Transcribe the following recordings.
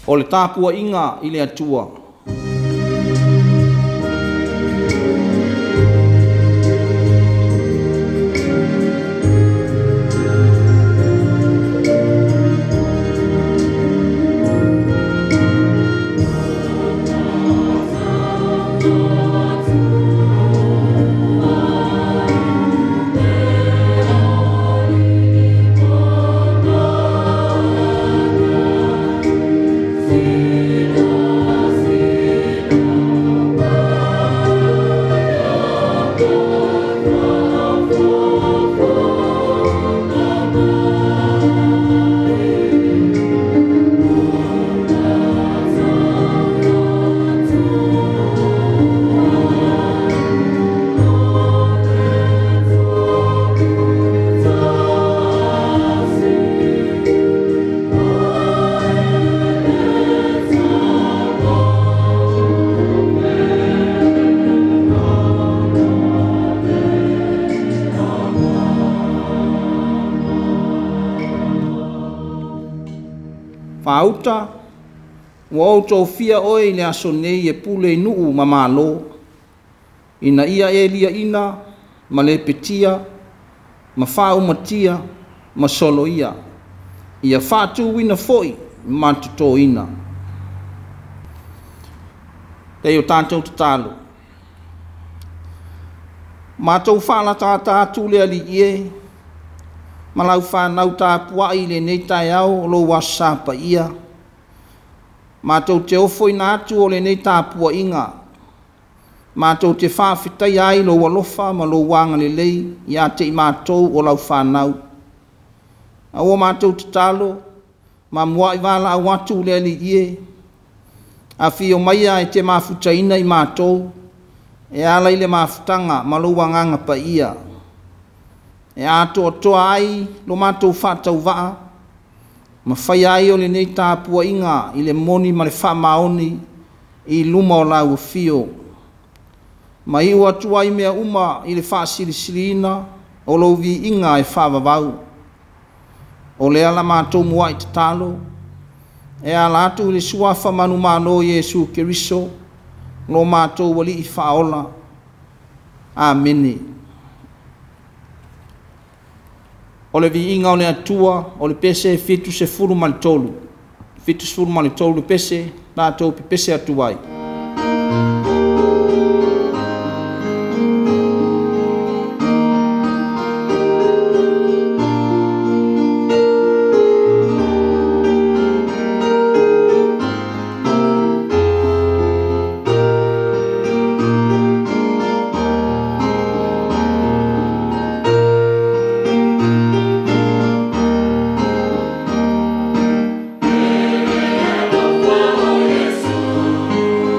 O le tapuaiga i le Atua. Faauta, ua ou tofia oe i le aso nei e pule i nuu ma malo, ina ia e liaina ma lepetia, ma faaumatia ma soloia, ia faatuina foi ma totoina. E o tatou tatalo, matou faalatalata atu le Alii e, ma lau fanau tapuai i lenei taeao o lou Aso Sa paia, matou te ofoina atu o lenei tapuaiga, matou te faafetaia ai lou alofa ma lou agalelei ia te i matou o lau fanau. A ua matou tatalo, ma muai valaau atu le Alii e, afio maia e te mafutaina i matou, e ala i le mafutaga ma lou agaga paia. E atoatoa ai lo matou faatauvaa, ma faia ai o lenei tapuaiga i le moni ma le faamaoni i luma o lau afio. Ma iu atu ai mea uma i le faasilisiliina o lou viiga e faavavau. O lea la matou muai tatalo, e ala atu i le suafa manumalo Iesu Keriso, lo matou Alii faaola. Amene. O le viiga o le Atua, o le pese 73, 73 le pese, tatou pepese atu ai. Alofa o Iesu.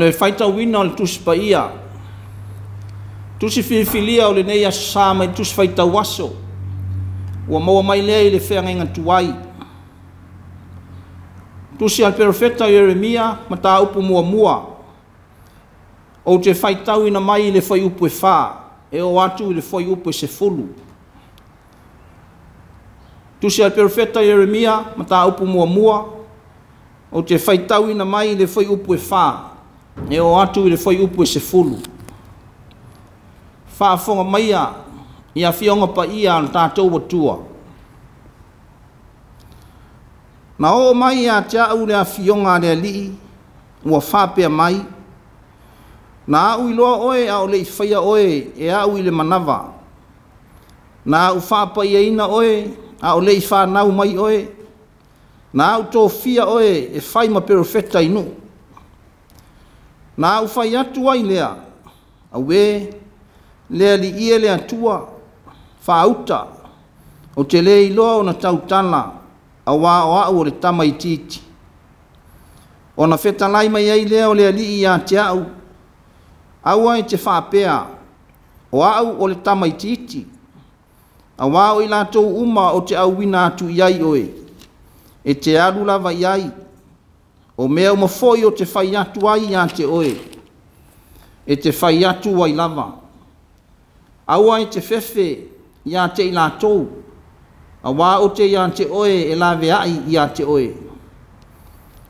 le faitauina o le Tusi Paia, Tusi filifilia o lenei Aso Sa mai Tusi Faitau Aso, ua maua mai lea i le feagaiga tuai. Tusi a le Perofeta Ieremia, mataupu 1, ou te faitauina mai i le fuaiupu e 4 e oo atu i le fuaiupu e 10. Tusi a le Perofeta Ieremia, mataupu 1, ou te faitauina mai i le fuaiupu e 4 e oo atu i le fuaiupu e 10. Faafofoga maia i afioga paia a le tatou Atua. Na oo mai ia te au le afioga a le Alii ua faapea mai, na au iloa oe a o le i faia oe e au i le manava. Na au faapaiaina oe a o le i fanau mai oe. Na au tofia oe e fai ma perofeta i nuu. Na au fai atu ai lea, auē, le Alii e le Atua, faauta, ou te le iloa ona tautala, auā o au o le tamaitiiti. Ona fetalai mai ai lea o le Alii ia te au, aua e te faapea, o au o le tamaitiiti, auā o i latou uma ou te auina atu i ai oe, e te alu lava i ai, o mea uma foi ou te fai atu ai ia te oe, e te fai atu ai lava. Aua e te fefe ia te i latou, auā ou te ia te oe e laveai ia te oe.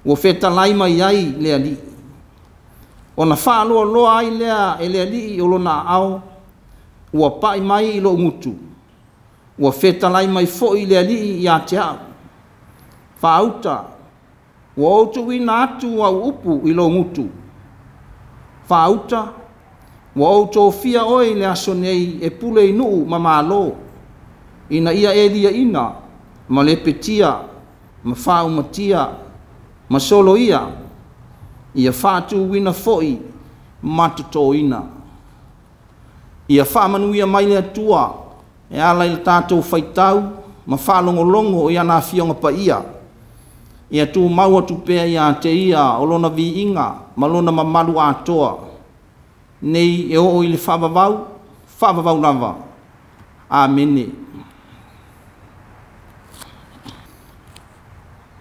Ua fetalai mai ai le Alii. Ona faaloaloa ai lea e le Alii o lona aao, ua pai mai i lou gutu, ua fetalai mai foi le Alii ia te au. Faauta, ua ou tuuina atu au upu i lou gutu. Faauta, ua ou tofia oe i le aso nei e pule i nuu ma malo, ina ia e liaina, ma lepetia, ma faaumatia, ma soloia, ia faatuina foi ma totoina. Ia faamanuia mai le Atua e ala i le tatou faitau ma faalogologo i ana afioga paia, ia tumau atu pea ia te ia o lona viiga ma lona mamalu atoa, nei e oo i le faavavau, faavavau lava. Amene.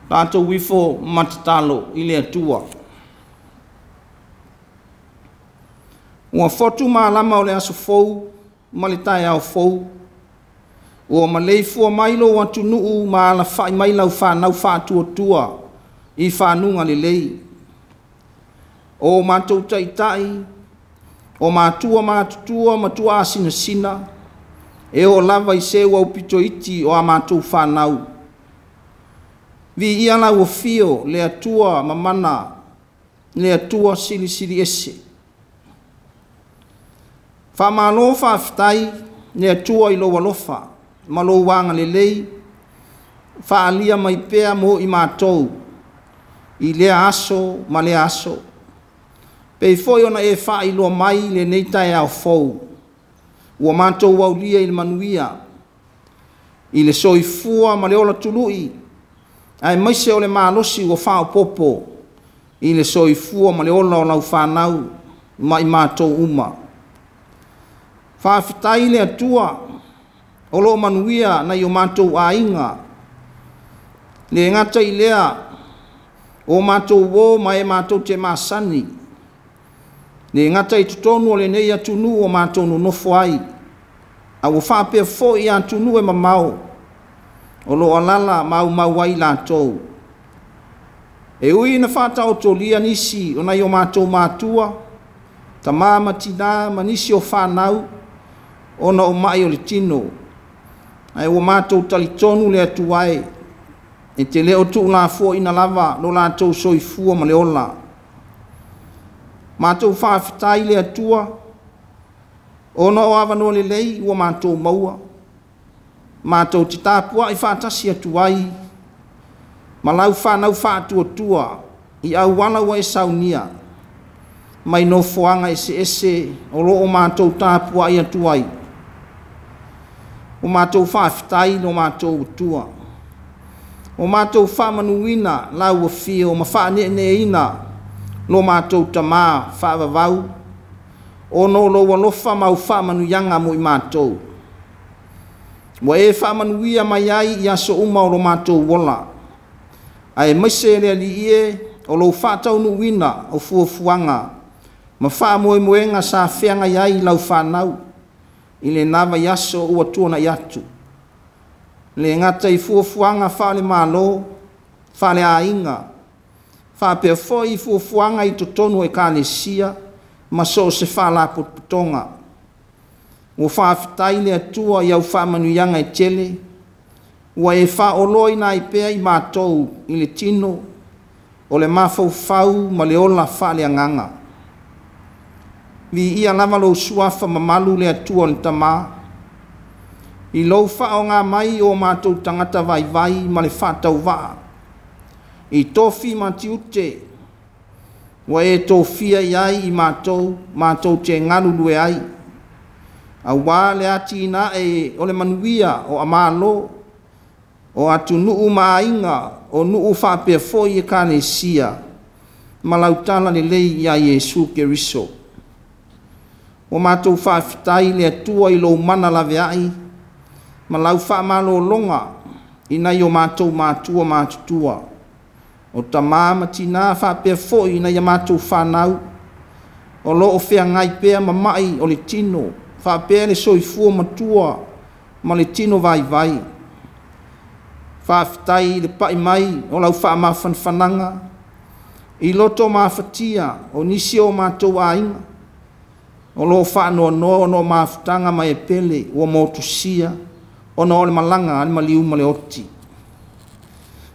Tatou ifo ma tatalo i le Atua. Ua fotu malama o le aso fou ma le taeao fou, ua maleifua mai lou atunuu ma alafai mai lau fanau faatuatua i fanuga lelei. O matou taitai, o matua matutua ma tuaasinasina, e oo lava i seu aupito iti o a matou fanau. Viia lau afio le Atua mamana, le Atua silisili ese. Faamalo faafetai le Atua i lou alofa ma lou agalelei, faaalia mai pea mo i matou i lea aso ma lea aso. Pei foi ona e faailoa mai lenei taeao fou, ua matou aulia i le manuia, i le soifua ma le ola tului, aemaise o le malosi ua faaopoopo i le soifua ma le ola o lau fanau ma i matou uma. Faafetai le Atua o lo o manuia nai o matou aiga, le gata i lea o matou uo ma e matou te masani, le gata i totonu o lenei atunuu o matou nonofo ai, a ua faapea foi atunuu e mamao o lo o alaala maumau ai latou. E ui ina faataotolia nisi o nai o matou matua, tama ma tina ma nisi o fanau ona o mai o le tino, ae ua matou talitonu le Atua e te le o tuulafoaina lava lo latou soifua ma le ola. Matou faafetai le Atua ona o avanoa lelei ua matou maua, matou te tapuai faatasi atu ai ma lau fanau faatuatua i auala ua e saunia mai nofoaga eseese o lo o matou tapuai atu ai. O matou faafetai lo matou Atua, o matou faamanuina lau afio ma faaneeneeina lo matou Tamā faavavau, ona o lou alofa ma au faamanuiaga mo i matou. Ua e faamanuia mai ai i aso uma o lo matou ola, aemaise le Alii e o lou faataunuuina o fuafuaga ma faamoemoega sa feagai ai i lau fanau i lena vaiaso ua tuanai atu. Le gata i fuafuaga faale-Malo, faale-aiga, faapea foi fuafuaga i totonu o Ekalesia ma so o se faalapotopotoga. Ua faafetai le Atua i au faamanuiaga e tele, ua e faaoloaina ai pea i matou i le tino o le mafaufau ma le ola faaleagaga. Viia lava lou suafa mamalu le Atua o le Tamā, i lou faaaoga mai o matou tagata vaivai ma le faatauvaa, i tofi ma tiute ua e tofia i ai i matou, matou te galulue ai, auā le atinae o le manuia o Malo, o atunuu ma aiga, o nuu faapea foi Ekalesia, ma lau talalelei ia Iesu Keriso. Ua matou faafetai i le Atua i lou mana laveai ma lau faamalologa i nai o matou matua matutua, o tamā ma tinā faapea foi i nai a matou fanau, o lo o feagai pea ma mai o le tino, faapea le soifua matua ma le tino vaivai. Faafetai i le pai mai o lau faamafanafanaga i loto mafatia o nisi o matou aiga, o lo o faanoanoa ona o mafutaga ma e pele ua motusia ona o le malaga a le maliu ma le oti.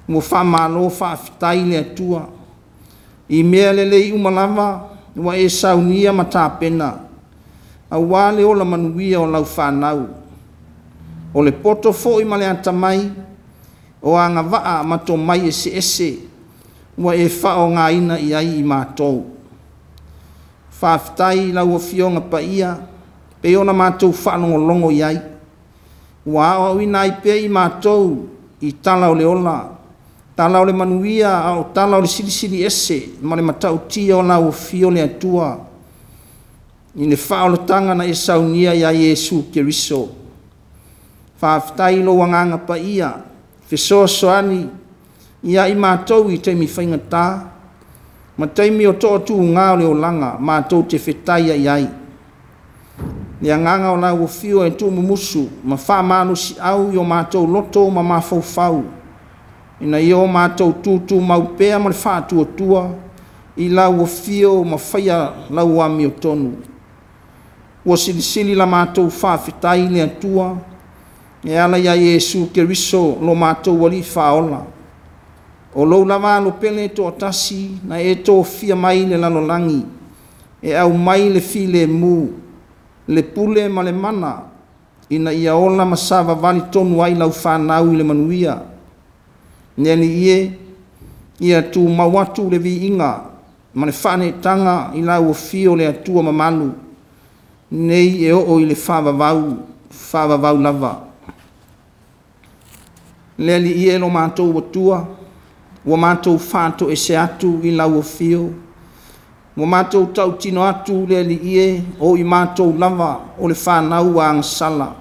Ua faamalo faafetai le Atua i mea lelei uma lava ua e saunia ma tapena, auā le ola manuia o lau fanau. O le poto foi ma le atamai, o agavaa ma tomai eseese ua e faaaogaina i ai i matou. Faafetai i lau Afioga Paia, pei ona matou faalogologo i ai, ua aoaoina ai pea i matou i tala o le ola, tala o le manuia, a o tala o le silisili ese ma le matautia o lau afio le Atua i le faaolataga na e saunia ia Iesu Keriso. Faafetai i lou agaga paia, fesoasoani ia i matou i taimi faigata ma taimi o toatuga o le olaga matou te fetaia i ai. Le agaga o lau afio e tuumumusu ma faamalosiau i o matou loto ma mafaufau, ina ia o matou tutumau pea ma le faatuatua i lau afio ma faia lau amiotonu. Ua silisili la matou faafetai i le Atua e ala ia Iesu Keriso lo matou Alii Faaola. O lou lava alo pele e toatasi na e tofia mai le lalolagi e aumai le filemu, le pule ma le mana, ina ia ola ma savavali tonu ai lau fanau i le manuia. Le Alii e, ia tumau atu le viiga ma le faaneetaga i lau afio le Atua mamalu, nei e oo i le faavavau, faavavau lava. Le Alii e lo matou Atua, ua matou faatoese atu i lau afio, ua matou tautino atu le Alii e, o i matou lava o le fanau ua agasala.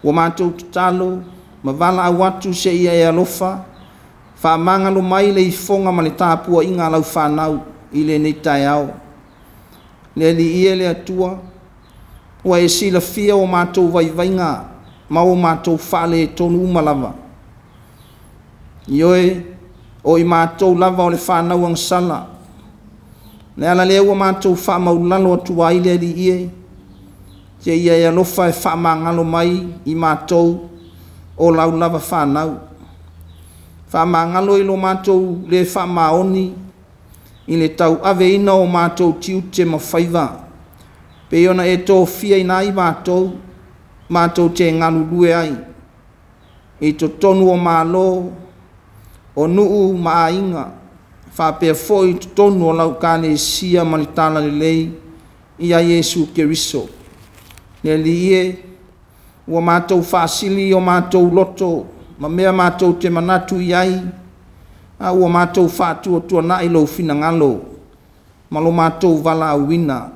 Ua matou tatalo ma valaau atu seia e alofa, faamagalo mai le ifoga ma le tapuaiga a lau fanau i lenei taeao. Le Alii e le Atua, ua e silafia o matou vaivaiga ma o matou faaletonu uma lava. Ioe, o i matou lava o le fanau agasala. Le ala lea ua matou faamaulalo atu ai le Alii e, seia e alofa e faamagalo mai i matou o lau lava fanau. Faamagalo i lo matou le faamaoni i le tauaveina o matou tiute ma faiva, pei ona e tofiaina ai matou, matou te galulue ai i totonu o Malo, o nuu ma aiga, faapea foi i totonu o lau Ekalesia ma le talalelei ia Iesu Keriso. Le Alii e, ua matou faasili i o matou loto ma mea matou te manatu i ai, a ua matou faatuatuanai lou finagalo ma lo matou valaauina.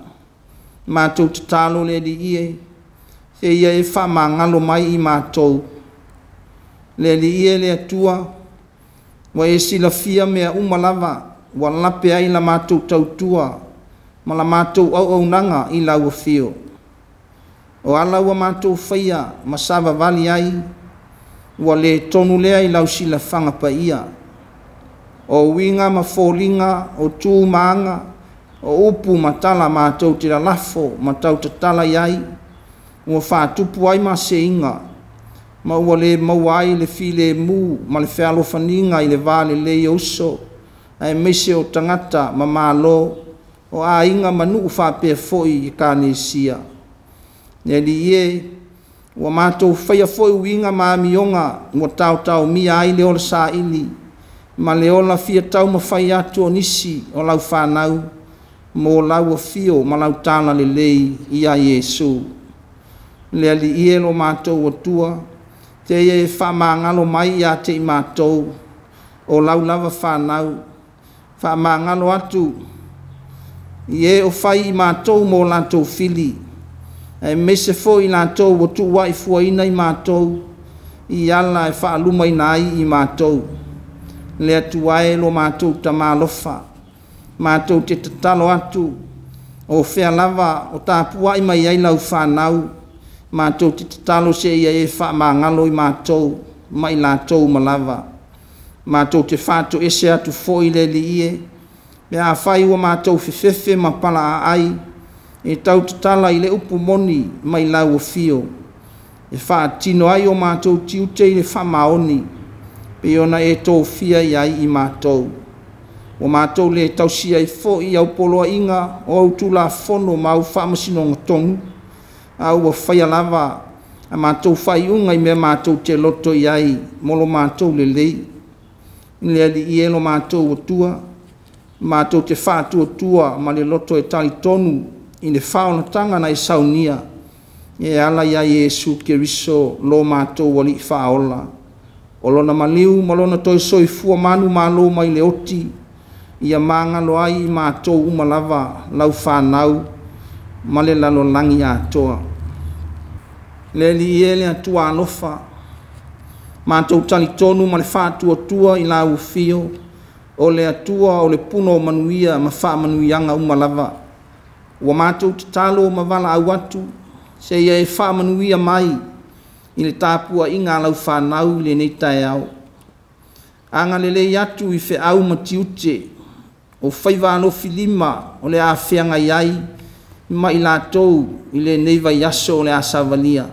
Matou tatalo le Alii e, seia e faamagalo mai i matou. Le Alii e le Atua, ua e silafia mea uma lava, ua lape ai la matou tautua ma la matou auaunaga i lau afio. O ala ua matou faia ma savavali ai, ua le tonu lea i lau silafaga paia. O uiga ma foliga, o tu ma aga, o upu ma tala matou te lalafo ma tautatala i ai, ua faatupu ai maseiga, ma ua le maua ai le filemu ma le fealofaniga i le va lelei o uso, aemaise o tagata ma malo, o aiga ma nuu faapea foi i Ekalesia. Le Alii e, ua matou faia foi uiga ma amioga ua taotaomia ai le ola saili ma le ola fia taumafai atu o nisi o lau fanau mo lau afio ma lau talalelei ia Iesu. Le Alii e lo matou Atua, seia e faamagalo mai ia te i matou, o lau lava fanau, faamagalo atu i e o fai i matou mo latou fili, aemaise foi i latou ua tuuaifuaina i matou, i ala e faalumaina ai i matou. Le Atua e lo matou tamalofa, matou te tatalo atu, o fea lava o tapuai mai ai lau fanau, matou te tatalo seia e faamagalo i matou ma i latou uma lava. Matou te faatoese atu foi le Alii e, pe afai ua matou fefefe ma palaaai, e tautatala i le upu moni mai lau afio, e faatino ai o matou tiute i le faamaoni, pei ona e tofia i ai i matou. Ua matou le tausia ai foi au poloaiga o au tulafono ma au faamasinoga tonu, a ua faia lava a matou faaiuga i mea matou te loto i ai mo lo matou lelei. Le Alii e lo matou Atua, matou te faatuatua ma le loto e talitonu i le faaolataga na e saunia, e ala ia Iesu Keriso lo matou Alii faaola. O lona maliu ma lona toe soifua manumalo mai le oti, ia magalo ai i matou uma lava lau fanau ma le lalolagi atoa. Le Alii e le Atua alofa, matou talitonu ma le faatuatua i lau afio, o le Atua o le puno o manuia ma faamanuiaga uma lava. Ua matou tatalo ma valaau atu, seia e faamanuia mai i le tapuaiga a lau fanau i lenei taeao. Agalelei atu i feau ma tiute, o faiva alofilima o le a feagai ai ma i latou i lenei vaiaso o le a savalia.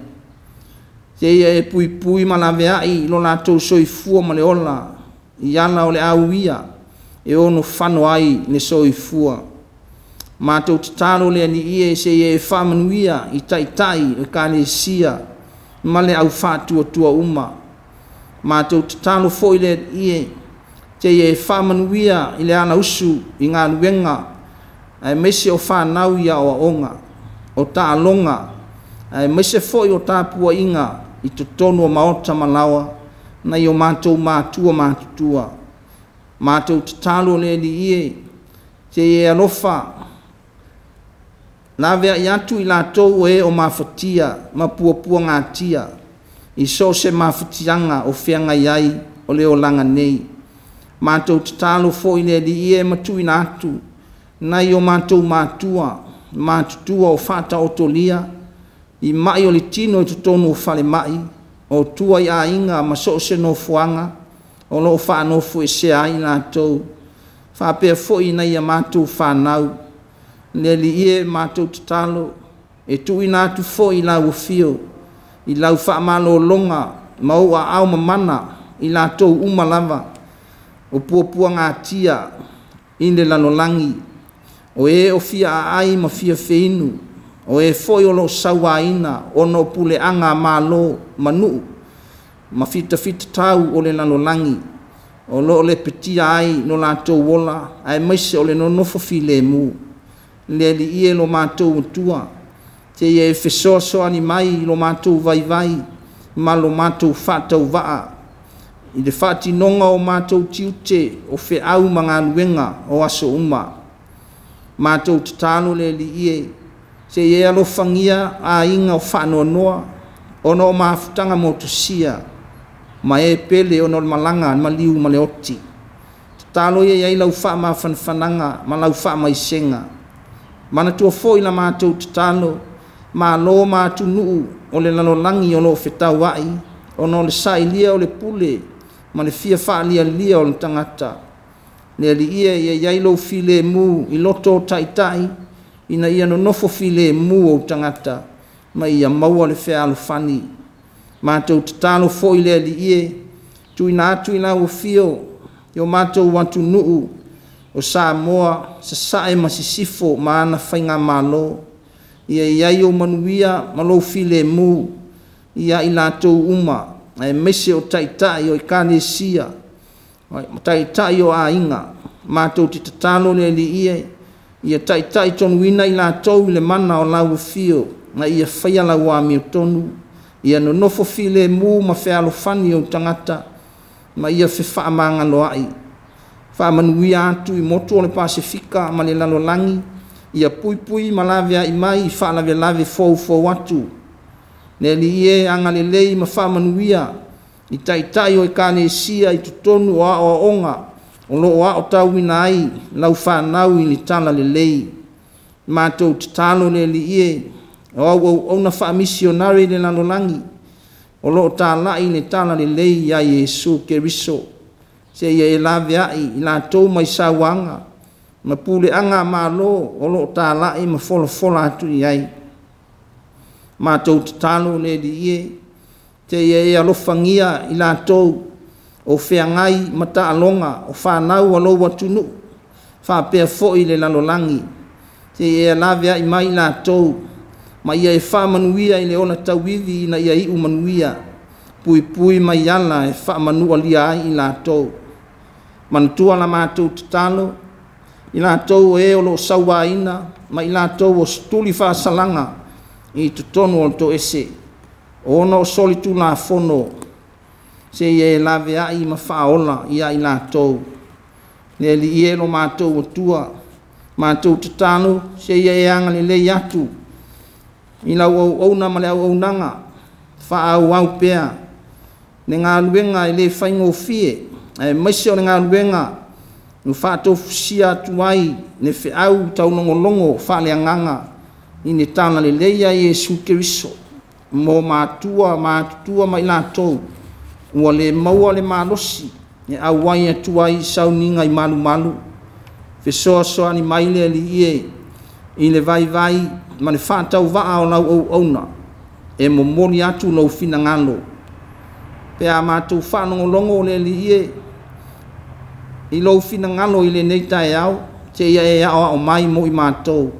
Seia e puipui ma laveai i lo latou soifua ma le ola, i ala o le auia e ono fano ai le soifua. Matou tatalo le Alii e, seia e faamanuia i taitai o Ekalesia ma le au faatuatua uma. Matou tatalo foi le Alii e, seia e faamanuia i le alausu i galuega, aemaise o fanau i aoaoga, o taaloga, aemaise foi o tapuaiga i totonu o maota ma laoa nai o matou matua matutua. Matou tatalo le Alii e, seia e alofa laveai atu i latou o e o mafatia ma puapuagatia i so o se mafatiaga o feagai ai o le olaga nei. Matou tatalo foi le Alii e matuina atu nai o matou matua matutua o faataotolia i mai o le tino i totonu o falemai, o tua i aiga ma so o se nofoaga o loo faanofoesea ai latou, faapea foi nai a matou fanau. Le Alii e, matou tatalo e tuuina atu foi i lau afio, i lau faamalologa ma ou aao mamana i latou uma lava o puapuagatia i le lalolagi, o e o fia aai ma fia feinu, o e foi o loo sauaina ona o puleaga a malo ma nuu ma fitafitatau o le lalolagi, o loo lepetia ai lo latou ola aemaise o le nonofo filemu. Le Alii e lo matou Atua, seia e fesoasoani mai i lo matou vaivai ma lo matou faatauvaa i le faatinoga o matou tiute o feau ma galuega o aso uma. Matou tatalo le Alii e, seia e alofagia aiga o faanoanoa ona o mafutaga motusia ma e pele ona o le malaga maliu ma le oti. Tatalo ia i ai lau faamafanafanaga ma lau faamaisega. Manatua foi la matou tatalo, malo ma atunuu o le lalolagi o lo o fetauai ona o le sailia o le pule ma le fia faalialia o le tagata. Le Alii e, ia i ai lou filemu i loto o taitai ina ia nonofo filemu ou tagata ma ia maua le fealofani. Matou tatalo foi le Alii e, tuuina atu i lau afio i o matou atunuu o Samoa, Sasae ma Sisifo ma ana faigamalo, ia i ai ou manuia ma lou filemu ia i latou uma, aemaise o taitai o Ekalesia ma taitai o aiga. Matou te tatalo le Alii e, ia taitaitonuina i latou i le mana o lau afio, ma ia faia lau amiotonu, ia nonofo filemu ma fealofani ou tagata, ma ia fefaamagaloai. Faamanuia atu i motu o le Pasefika ma le lalolagi, ia puipui ma laveai mai i faalavelave foufou atu. Le Alii e, agalelei ma faamanuia i taitai o Ekalesia i totonu o aoaoga o lo o aotauina ai lau fanau i le talalelei. Matou tatalo le Alii e, o au auauna faamisionare i le lalolagi o lo o talai le talalelei ia Iesu Keriso, seia e laveai i latou mai sauaga ma puleaga a malo o lo o talai ma folafola atu i ai. Matou tatalo le Alii e, seia e alofagia i latou o feagai ma taaloga o fanau a lou atunuu faapea foi le lalolagi, seia e laveai mai i latou ma ia e faamanuia i le ola tauivi ina ia iu manuia, puipui mai ala e faamanualia ai i latou. Manatua la matou tatalo, i latou o e o lo o sauaina ma i latou o setuli faasalaga i totonu o le toese, ona o solitulafono, seia e laveai ma faaola ia i latou. Le Alii e lo matou Atua, matou tatalo, seia e agalelei atu i lau auauna ma le auaunaga, faaauau pea le galuega e le faigofie, aemaise o le galuega ua faatofusia atu ai le feau taulogologo faaleagaga i le talalelei a Iesu Keriso mo matua matutua ma i latou ua le maua le malosi e auai atu ai i sauniga i malumalu. Fesoasoani mai le Alii e i le vaivai ma le faatauvaa o lau auauna e momoli atu lou finagalo. Pe a matou faalogologo le Alii e i lou finagalo i lenei taeao, seia e aoao mai mo i matou.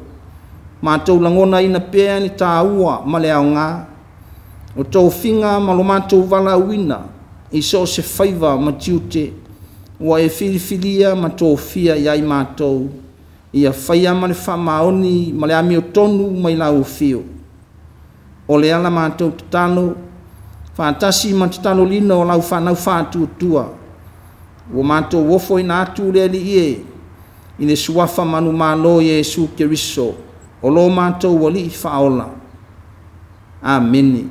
Matou lagonaina pea le tāua ma le aoga o tofiga ma lo matou valaauina i so o se faiva ma tiute ua e filifilia ma tofia i ai matou, ia faia ma le faamaoni ma le amiotonu mai lau afio. O le ala matou tatalo, faatasi ma tatalolina o lau fanau faatuatua, ua matou ofoina atu le Alii e i le suafa manumalo Iesu Keriso, o lo matou Alii faaola. Amene.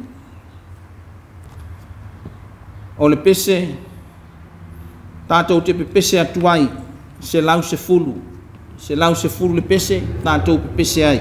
O le pese tatou te pepese atu ai, 110, 110 le pese tatou pepese ai.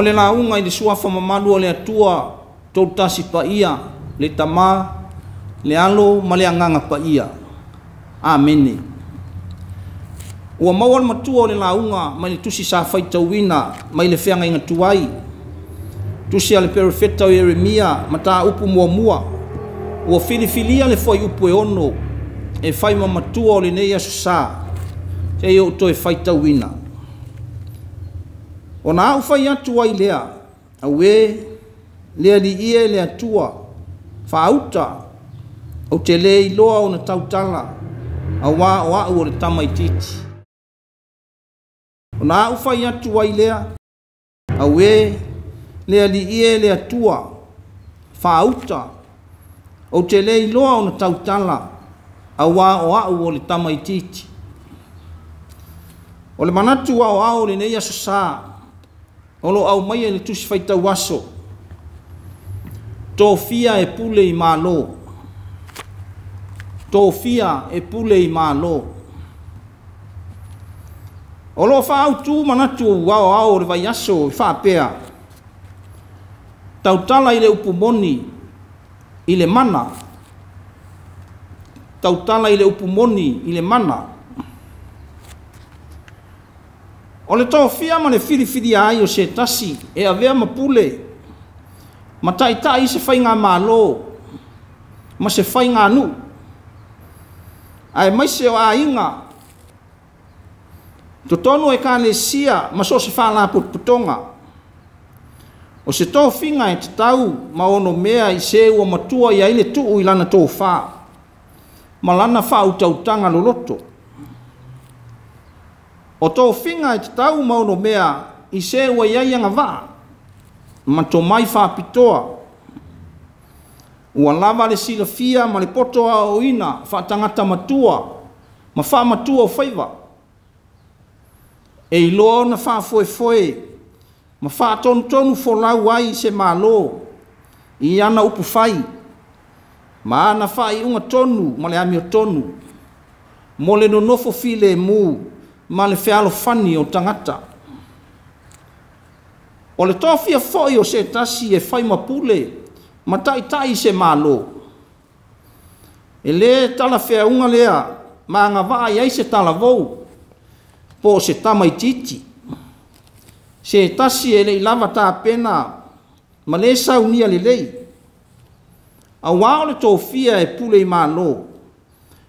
O le lauga i le suafa mamalu o le Atua, Tolutasi Paia, le Tama, le Alo ma le Agaga Paia. Amene. Ua maua le matua o le lauga mai le tusi sa faitauina mai le feagaiga tuai, tusi a le perofeta o Ieremia, mataupu 1, ua filifilia le fuaiupu e 6 e fai ma matua o lenei aso sa, seia ou toe faitauina. Ona au fai atu ai lea, auē le Alii e le Atua, faauta, ou te le iloa ona tautala, auā o au o le tamaitiiti. Ona au fai atu ai lea, auē le Alii e le Atua, faauta, ou te le iloa ona tautala, auā o au o le tamaitiiti. O le manatu aoao o lenei aso sa, o lo o aumaia i le tusi faitau aso, tofia e pule i Malo. Tofia e pule i Malo. O lo o faaautu manatu aoao o le vaiaso e faapea, tautala i le upu moni i le mana. Tautala i le upu moni i le mana. O le tofia ma le filifilia ai o se tasi e avea ma pule, ma taitai se faiga malo, ma se faiga nuu, aemaise o aiga, totonu ekalesia ma so o se faalapotopotoga. O se tofiga e tatau ma ono mea i se ua matua i ai le tuu i lana tofā, ma lana faautautaga loloto. O tofiga e tatau ma ono mea i se ua i ai agavaa, ma tomai faapitoa, ua lava le silafia ma le poto aoaoina faatagata matua ma faamatua o faiva, e iloa ona faafoefoe ma faatonutonu folau ai se Malo i ana upufai, ma ana faaiuga tonu ma le amiotonu, mo le nonofo filemu ma le fealofani o tagata. O le tofia foi o se tasi e fai ma pule ma taitai se Malo, e lē talafeauga lea ma agavaa i ai se talavou po o se tamaitiiti, se tasi e le i lava tapena ma lē saunia lelei, auā o le tofia e pule i Malo,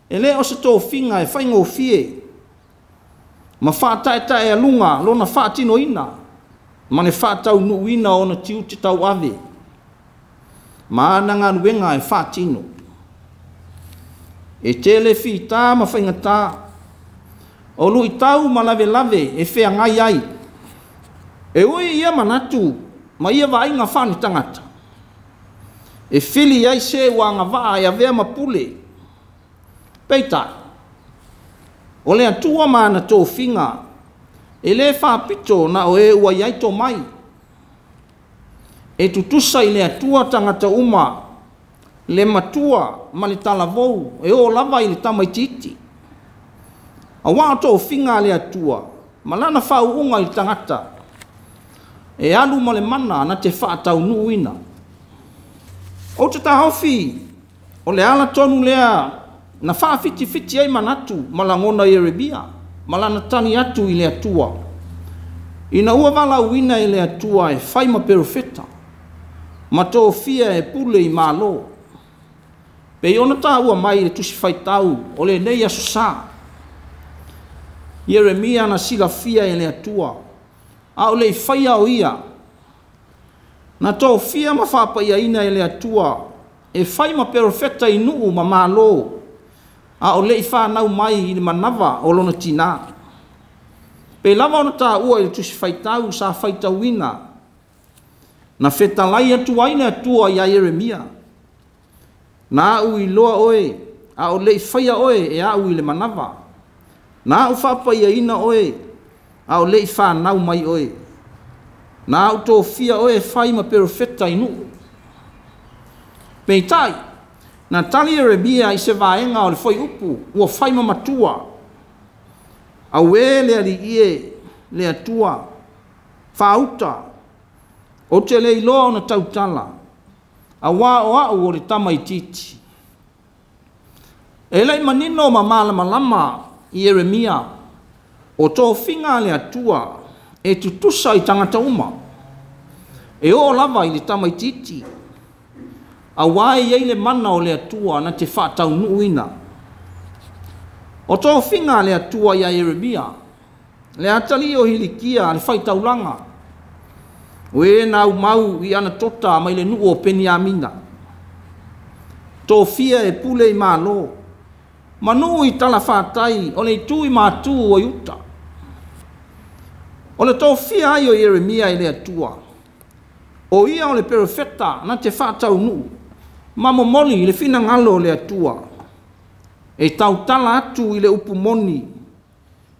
e lē o se tofiga e faigofie, ma faataetaealuga lona faatinoina ma le faataunuuina o ona tiute tauave ma ana galuega e faatino. E tele fitā ma faigatā, o luitau ma lavelave e feagai ai. E ui ia manatu ma ia vaaiga faaletagata, e fili ai se ua agavaa e avea ma pule. Peitai, o le Atua ma ana tofiga, e lē faapito na o e ua i ai tomai. E tutusa i le Atua tagata uma, le matua ma le talavou e oo lava i le tamaitiiti. Auā o tofiga a le Atua ma lana faauuga i le tagata, e alu ma le mana na te faataunuuina. Ou te taofi o le ala tonu lea na faafitifiti ai manatu ma lagona o Ieremia ma lana tali atu i le Atua, ina ua valaauina e le Atua e fai ma perofeta, ma tofia e pule i Malo, pei ona taua mai i le tusi faitau o lenei aso sa. Ieremia na silafia e le Atua, a o le i faia o ia, na tofia ma faapaiaina e le Atua e fai ma perofeta i nuu ma Malo, a o le i whanau mai i le manava o lona tinā. Pei lava ona taua i le tusi faitau sa faitauina, na fetalai atu ai le Atua ia Ieremia, na au iloa oe, a o le i faia oe e au i le manava, na au faapaiaina oe, a o le i whanau mai oe, na au tofia oe e fai ma perofeta i nuu. Peitai, na tali Ieremia i se vaega o le fuaiupu ua fai ma matua, auē le Alii e le Atua, faauta, Ou te le iloa ona tautala, auā o a'u o le tamaitiiti. E le'i manino ma malamalama Ieremia o tofiga a le Atua e tutusa i tagata uma, e oo lava i le tamaitiiti, auā e i ai le mana o le Atua na te faataunuuina. O tofiga a le Atua iā Ieremia, le atalii o Hilikia le faitaulaga, o e na aumau i Anatota mai le nuu o Peniamina, tofia e pule i malo, ma nuu i talafatai o le itu i matū o Iuta. O le tofia ai o Ieremia e le Atua, o ia o le perofeta na te faataunuu ma momoli le finagalo o le Atua, e tautala atu i le upu moni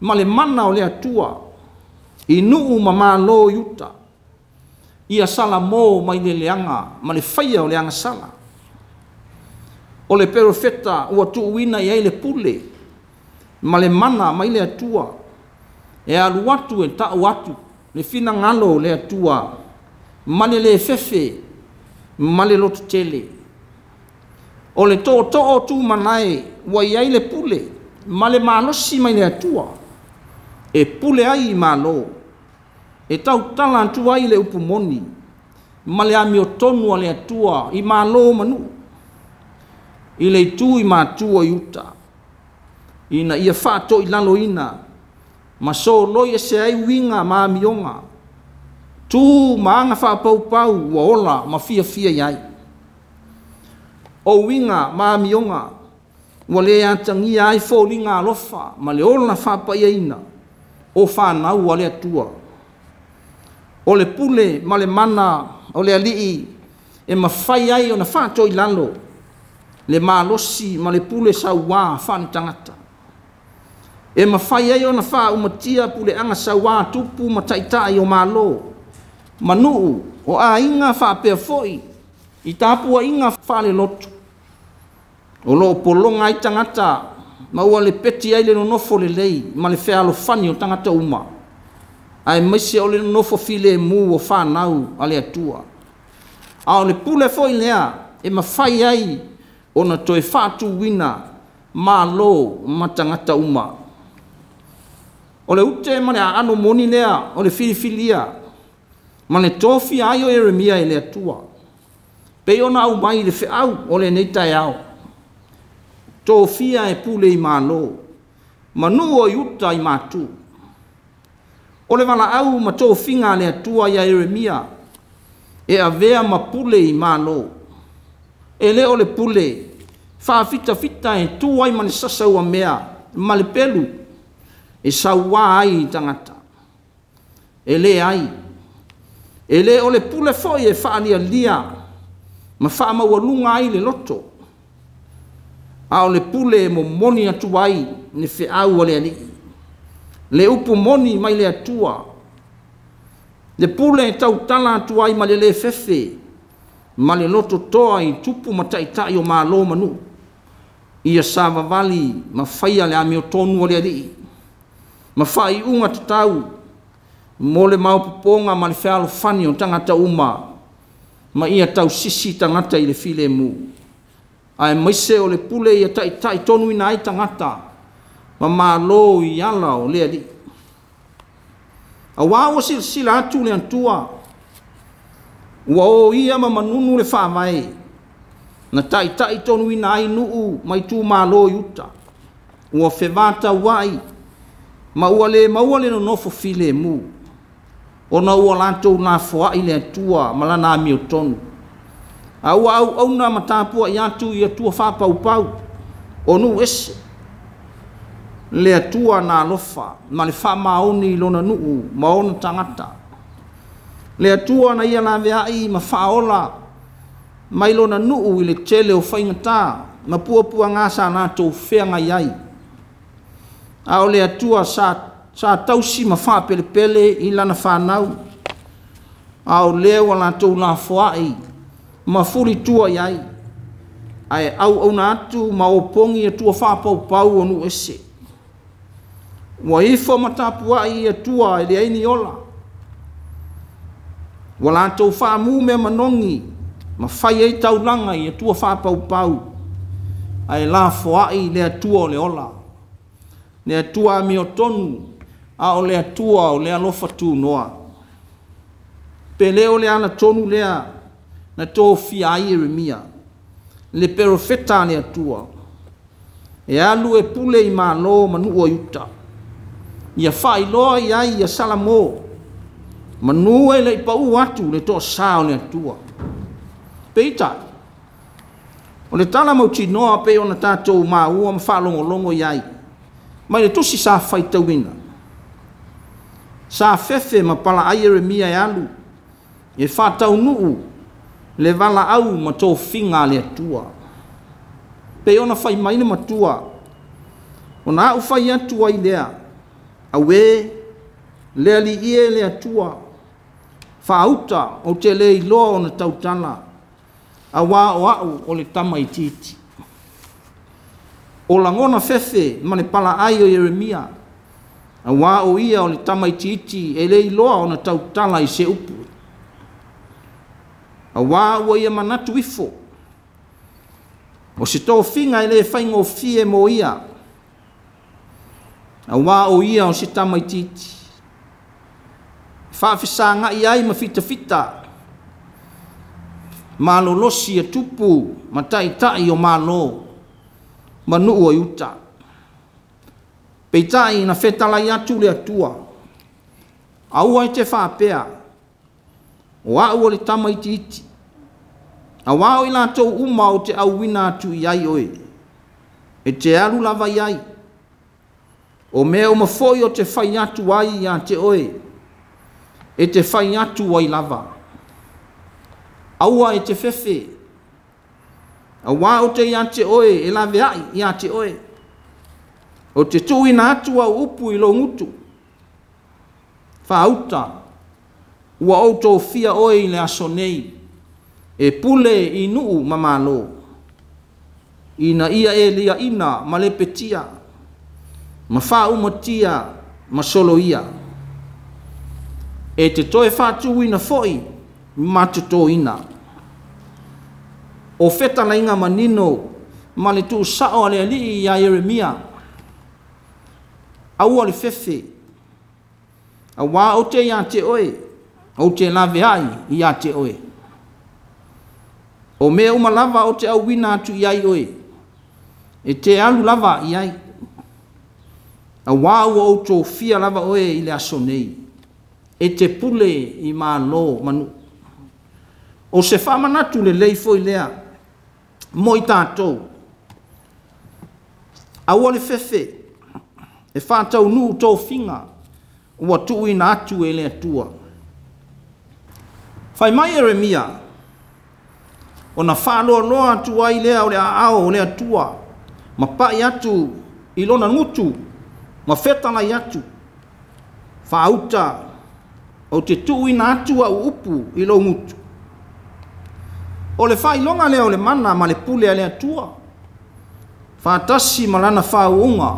ma le mana o le Atua i nuu ma malo i uta, ia salamo mai le leaga ma le faia o le agasala. O le perofeta ua tuuina i ai le pule ma le mana mai le Atua, e alu atu e ta'u atu le finagalo o le Atua ma le lē fefe ma le lototele. O le tootoo tumalae ua i ai le pule ma le malosi mai le Atua e pule ai i malo, e tautala atu ai le upu moni ma le amiotonu a le Atua i malo ma nuu, i le itu i matū o Iuta, ina ia faatoilaloina ma soloi ese ai uiga ma amioga, tu ma aga faapaupau ua ola ma fiafia i ai. O uiga ma amioga ua lē atagia ai foliga alofa ma le ola faapaiaina o fanau a le Atua. O le pule ma le mana o le Alii e mafai ai ona faatoilalo le malosi ma le pule sauā faaletagata, e mafai ai ona faaumatia puleaga sauā tupu ma taʻitaʻi o malo ma nuu o aiga faapea foi i tapuaiga faalelotu o loo pologa ai tagata ma ua lepeti ai le nonofo lelei ma le fealofani o tagata uma, aemaise o le nonofo filemu o fanau a le Atua. A o le pule foi lea e mafai ai ona toe faatuina malo ma tagata uma. O le ute ma le aano moni lea o le filifilia ma le tofia ai o Ieremia e le Atua, pei ona aumai i le feau o lenei taeao, tofia e pule i malo, ma nuu o Iuta i matū. O le valaau ma tofiga a le Atua iā Ieremia e avea ma pule i malo, e lē o le pule faafitafita e tu ai ma le sasa uamea ma le pelu e sauā ai i tagata. E leai, e lē o le pule foi e faalialia ma faamaualuga ai le loto, a o le pule e momoli atu ai le feau a le Alii, le upu moni mai le Atua, le pule e tautala atu ai ma le lē fefe ma le lototoa i tupu ma taʻitaʻi o malo ma nuu, ia savavali ma faia le amiotonu a le Alii ma faaiuga tatau mo le maopoopoga ma le fealofani o tagata uma, ma ia tausisi tagata i le filemu, aemaise o le pule ia taʻitaʻi tonuina ai tagata ma malo i ala o le Alii. Auā ua silasila atu le Atua, ua oia ma manunu le faavae na taʻitaʻi tonuina ai nuu ma itumalo i uta, ua fevatauaʻi ma ua lē maua le nonofo filemu, ona ua latou lafoaʻi le Atua ma lana amiotonu, a ua auauna ma tapuaʻi atu i Atua faapaupau o nuu ese. Le Atua na alofa ma le faamaoni i lona nuu ma ona tagata, le Atua na ia laveai ma faaola mai lona nuu i le tele o faigatā ma puapuagā sa latou feagai ai, a o le Atua sa tausi ma faapelepele i lana fanau, a o lea ua latou lafoaʻi ma fulitua i ai, ae auauna atu ma opogi Atua faapaupau o nuu ese. Ua ifo ma tapuaʻi i Atua e leai ni ola. Ua latou faamu mea manogi ma fai ai taulaga i atua faapaupau, ae lafoai le Atua o le ola, le Atua amiotonu, a o le Atua o le alofa tunoa. Pe le o le ala tonu lea na tofia ai Ieremia, le perofeta a le Atua, e alu e pule i malo ma nuu o Iuta, ia faailoa i ai ia Salamo, manu e le i pau atu le toasā o le Atua. Peitai, o le tala mautinoa pei ona tatou maua ma faalogologo i ai, mai le tusi sa faitauina, sa fefe ma palaai Ieremia e alu, e faataunuu le valaau ma tofiga a le Atua. Pei ona fai mai le matua, ona au fai atu ai lea, auē, le Alii e le Atua, faauta ou te le iloa ona tautala, auā o au o le tamaitiiti. O lagona fefe ma le palaai o Ieremia, auā o ia o le tamaitiiti e le iloa ona tautala i se upu, auā ua ia manatu ifo, o se tofiga e le faigofie mo ia, auā o ia o se tamaitiiti, e faafesagai ai ma fitafita, malolosi e tupu ma taitai o malo ma nuu o Iuta. Peitai na fetalai atu le Atua, aua e te faapea, o au o le tamaitiiti, auā o i latou uma ou te auina atu i ai oe, e te alu lava i ai. O mea uma foi o te fai atu ai ia te oe, e te fai atu ai lava. Aua e te fefe, auā ou te ia te oe e laveai ia te oe. Ou te tuuina atu au upu i lou gutu. Faauta, ua ou tofia oe i le aso nei, e pule i nuu ma malo, ina ia e liaina ma lepetia, ma faaumatia ma soloia. E te toe faatuina foi ma totoina. O fetalaiga manino ma le tuusao a le Alii ia Ieremia, aua le fefe, auā ou te ia te oe, ou te laveai ia te oe. O mea uma lava ou te auina atu i ai oe, e te alu lava i ai, auā ua ou tofia lava oe i le aso nei, e te pule i malo ma nuu. O se faamanatu lelei foi lea mo i tatou, aua le fefe e faataunuu tofiga ua tuuina atu e le Atua. Fai mai Ieremia, ona faaloaloa atu ai lea o le aao o le Atua, ma pai atu i lona gutu, ma fetalai atu, faauta, ou te tuuina atu au upu i lou gutu. O le faailoga lea o le mana ma le pule a le Atua, faatasi ma lana faauuga,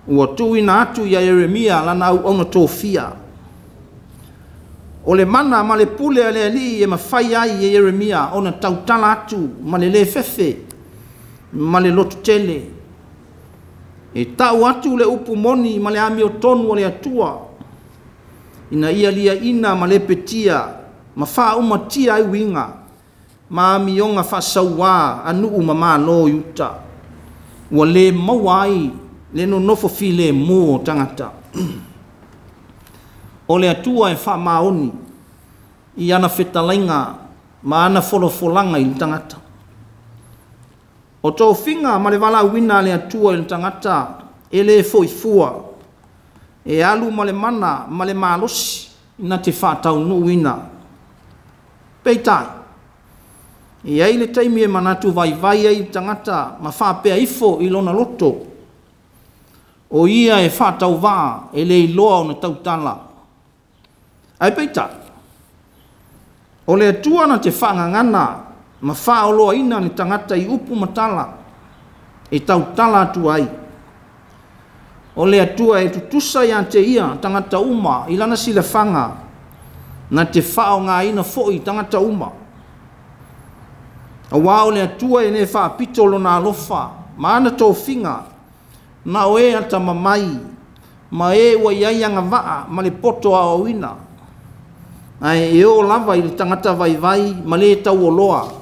ua tuuina atu ia Ieremia lana auauna tofia. O le mana ma le pule a le Alii e mafai ai e Ieremia ona tautala atu ma le lē fefe ma le lototele, e tau atu le upu moni ma le amiotonu o le Atua, ina ia liaina ma lepetia ma faaumatia ai uiga ma amioga faasauā a nuu ma malo i uta, ua le maua ai le nonofo filemu o tagata. O le Atua e faamaoni i ana fetalaiga ma ana folafolaga i le tagata. O tofiga ma le valaauina a le Atua i le tagata e le foifua, e alu ma le mana ma le malosi na te faataunuuina. Peitai, e i ai le taimi e manatu vaivai ai le tagata ma faapea ifo i lona loto, o ia e faatauvaa e le iloa ona tautala. Ae peitai, o le Atua na te faagagana ma faaoloaina le tagata i upu ma tala e tautala atu ai. O le Atua e tutusa ia te ia tagata uma i lana silafaga Na te faaaogaina foi i tagata uma. Auā o le Atua e lē faapito Lona alofa ma ana tofiga na o e atamamai ma e ua i ai agavaa ma le poto aoaoina, ae e oo lava i le tagata vaivai ma lē tauoloa,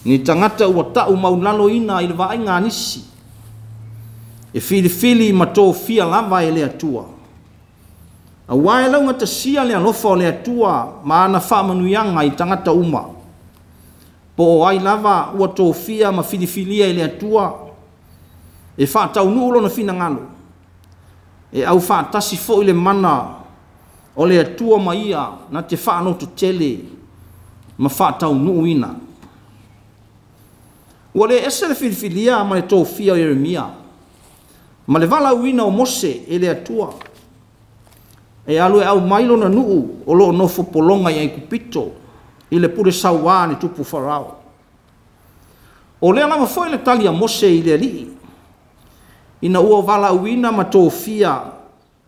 ni tagata ua ta'u maulaloina i le vaaiga a nisi, e filifili ma tofia lava e le Atua. Auā e laugatasia le alofa o le Atua ma ana faamanuiaga i tagata uma, po o ai lava ua tofia ma filifilia e le Atua e faataunuu lona finagalo, e aufaatasi foi le mana o le Atua ma ia na te faalototele ma faataunuuina. Ua lē ese le filifilia ma le tofia o Ieremia ma le valaauina o Mose e le Atua e alu e aumai lona nuu o loo nofo pologa i Aikupito i le pule sauā a le tupu Farao. O lea lava foi le tali a Mose i le Alii ina ua valaauina ma tofia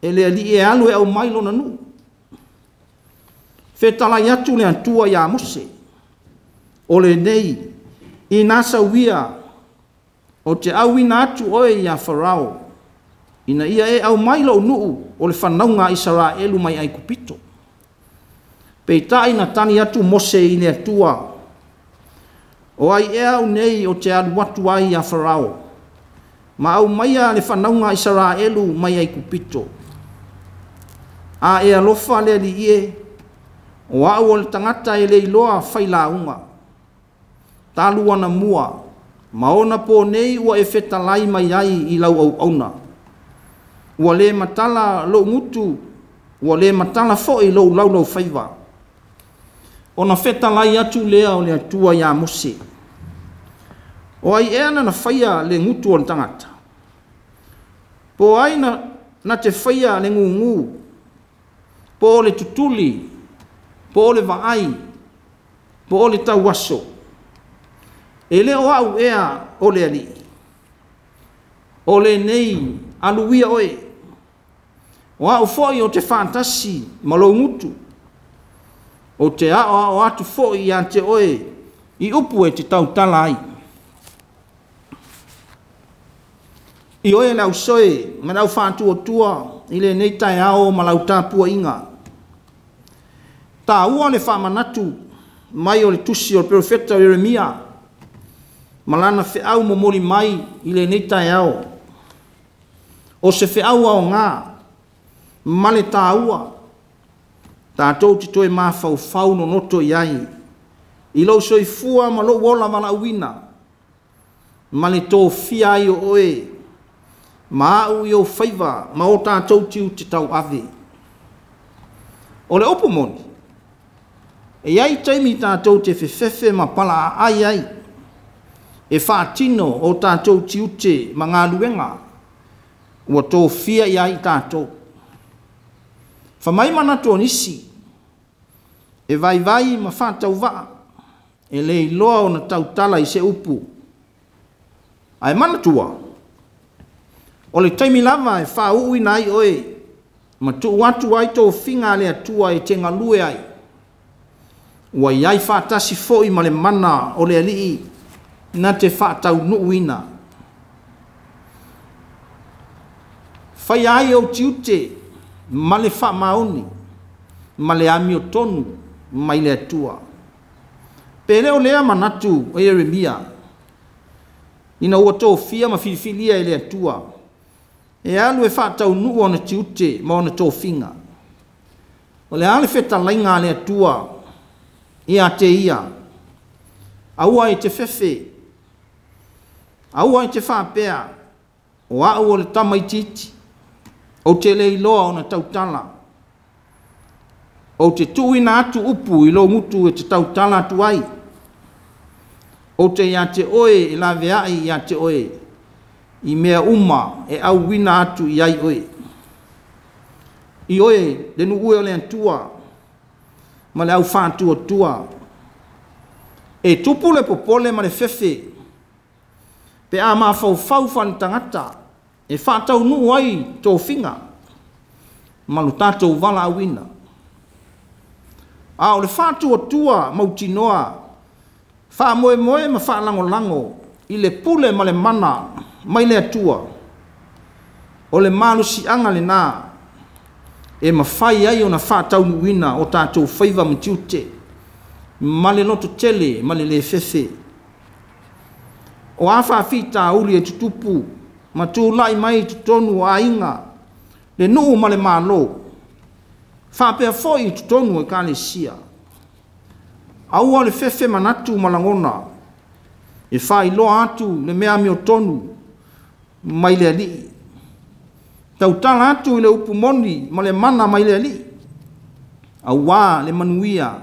e le Alii e alu e aumai lona nuu. Fetalai atu le Atua iā Mose, o lenei ina sauia ou te auina atu oe iā Farao ina ia e aumai lo'u nuu o le fanauga a Isaraelu mai Aikupito. Peitai na tali atu Mose i le Atua, o ai ea au nei o te alu atu ai iā Farao ma aumaia le fanauga a Isaraelu mai Aikupito? A e alofa le Alii e, o au o le tagata e le iloa failauga, talu anamua ma ona po nei ua e fetalai mai ai i lau auauna. Ua lē matala lou gutu, ua lē matala foi lou laulaufaiva. Ona fetalai atu lea o le Atua iā Mose, o ai ea na faia le gutu o le tagata? Po o ai na te faia le gugū, po o le tutuli, po o le vaai, po o le tauaso? E lē o au ea o le Alii? O lenei alu ia oe, o au foi o te faatasi ma lou gutu, ou te aoao atu foi iā te oe i upu e te tautala ai. I oe le ausoe ma le aufaatuatua i lenei taeao ma lau tapuaiga, tāua le faamanatu mai o le tusi o le perofeta o Ieremia ma lana feau momoli mai i lenei taeao, o se feau aogā ma le tāua tatou te toe mafaufau nonoto i ai i lou soifua ma lou ola valaauina ma le tofia ai o oe ma au i ou faiva ma o tatou tiute tauave. O le upu moni, e i ai taimi tatou te fefefe ma palaaai ai e faatino o tatou tiute ma galuega ua tofia i ai tatou. Fai mai manatu o nisi, e vaivai ma faatauvaa, e le iloa ona tautala i se upu. Ae manatua, o le taimi lava e faauuina ai oe ma tuu atu ai tofiga a le Atua e te galue ai, ua i ai faatasi foi ma le mana o le Alii na te faataunuuina. Faia ai ou tiute ma le faamaoni ma le amiotonu mai le Atua. Pe le o lea manatu o Ieremia ina ua tofia ma filifilia e le Atua e alu e faataunuu ona tiute ma ona tofiga. O le a le fetalaiga a le Atua ia te ia? Aua e te fefe, aua e te faapea, o au o le tamaitiiti, ou te le iloa ona tautala. Ou te tuuina atu upu i lou gutu e te tautala atu ai. Ou te iā te oe e laveai iā te oe i mea uma e auina atu i ai oe. I oe le nuu e o le Atua ma le aufaatuatua, e tupu le popole ma le fefe pe a mafaufau faale-tagata e faataunuu ai tofiga ma lo tatou valaauina. A o le faatuatua mautinoa, faamoemoe ma faalagolago i le pule ma le mana mai le Atua, o le malosiaga lena e mafai ai ona faataunuuina o tatou faiva ma tiute, ma le lototele ma le le fefe. O a faafitauli e tutupu ma tulai mai i totonu o aiga, le nuu ma le Malo, faapea foi i totonu o Ekalesia, aua le fefe manatu ma lagona e faailoa atu le mea amiotonu mai le Alii, tautala atu i le upu moni ma le mana mai le Alii, auā le manuia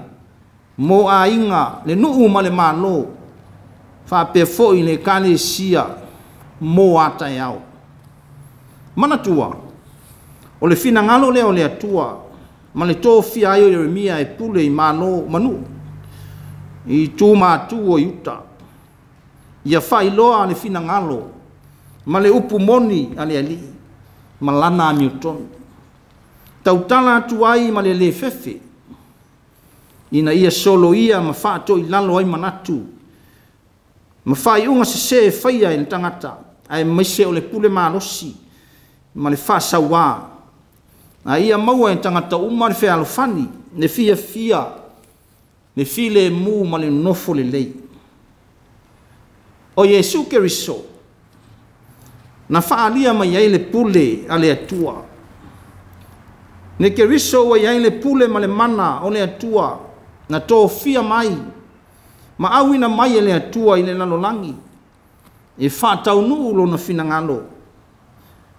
mo aiga, le nuu ma le Malo, faapea foi le Ekalesia mo a taeao. Manatua, o le finagalo lea o le Atua ma le tofia ai o Ieremia e pule i malo ma nuu i itu o Iuta, ia faailoa le finagalo ma le upu moni a le Alii ma lana amiotonu, tautala atu ai ma le le fefe, ina ia soloia ma faatoilalo ai manatu ma faaiuga sesē e faia e le tagata, aemaise o le pule malosi ma le faasauā, a ia maua e tagata uma le fealofani, le fiafia, le filemu ma le nofo lelei. O Iesu Keriso na faaalia mai ai le pule a le Atua. Le Keriso ua i ai le pule ma le mana o le Atua, na tofia mai ma auina mai e le Atua i le lalolagi, e faataunuu lona finagalo,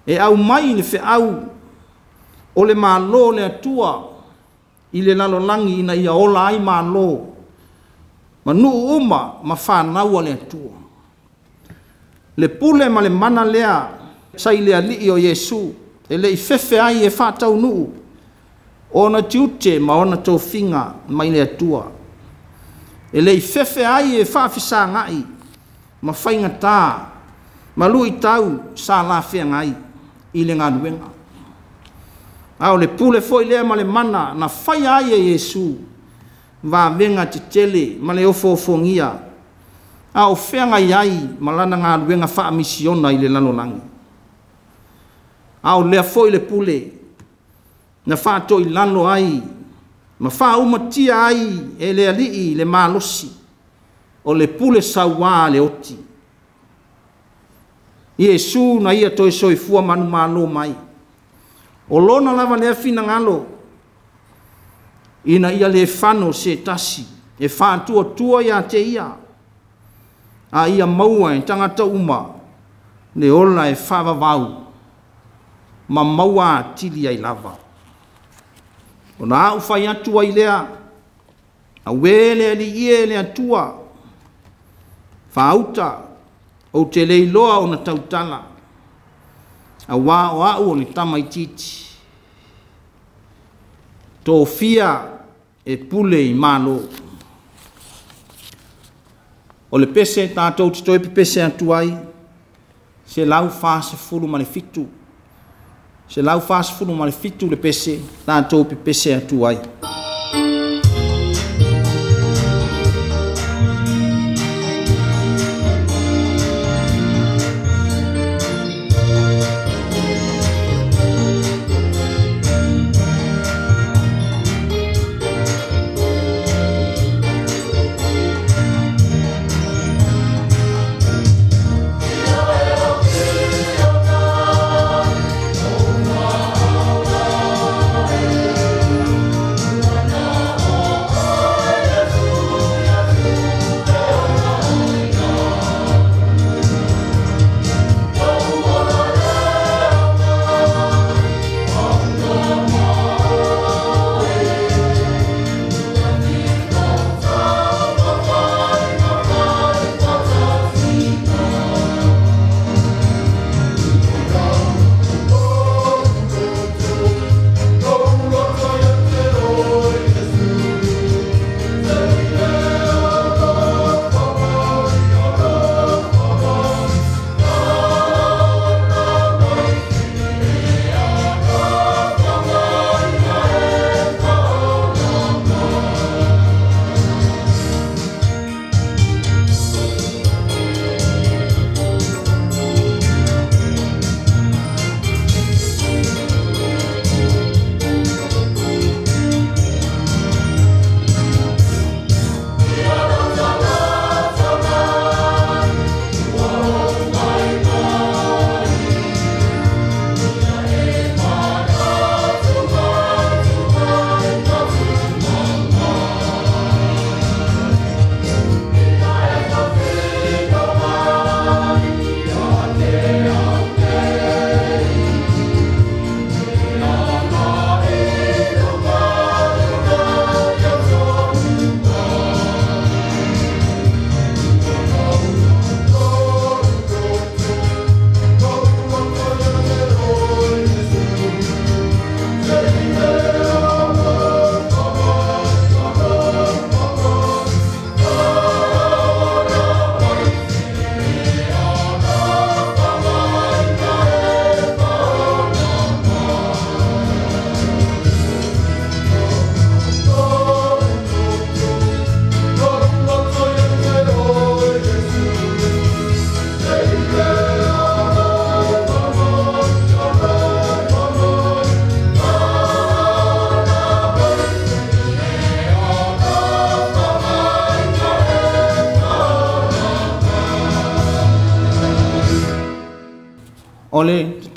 e aumai le feau o le Malo o le Atua i le lalolagi ina ia ola ai malo ma nuu uma ma fanau a le Atua. Le pule ma le mana lea sa i le Alii o Iesu, e le i fefe ai e faataunuu ona tiute ma ona tofiga mai le Atua, e le i fefe ai e faafesagai ma faigatā ma luitau sa lafeagai i le galuega. A o le pule foi lea ma le mana na faia ai e Iesu vavega tetele ma le ofoofogia, a o feagai ai ma lana galuega faamisiona i le lalolagi. A o lea foi le pule na faatoilalo ai ma faaumatia ai e le Alii le malosi o le pule sauā a le oti. Iesu na ia toe soifua manumalo mai, o lona lava lea finagalo, ina ia le fano se tasi e faatuatua ia te ia, a ia maua e tagata uma le ola e faavavau ma maua atili ai lava. Ona au fai atu ai lea, auē le Alii e le Atua, faauta ou te le iloa ona tautala, auā o au o le tamaitiiti, tofia e pule i malo. O le pese tatou te toe pepese atu ai, 147, 147 le pese tatou pepese atu ai.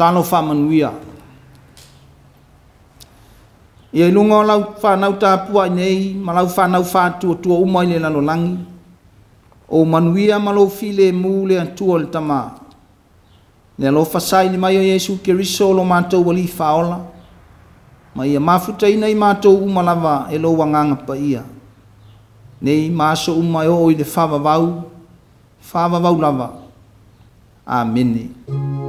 Tatalo faamanuia. Ia i luga o lau fanau tapuai nei ma lau fanau faatuatua uma i le lalolagi, o manuia ma lou filemu le Atua le Tama. Le alofa saili mai o Iesu Keriso lo matou Alii Faaola, ma ia mafutaina i matou uma lava e lou agaga paia. Nei ma aso uma e oo i le faavavau, faavavau lava. Amene.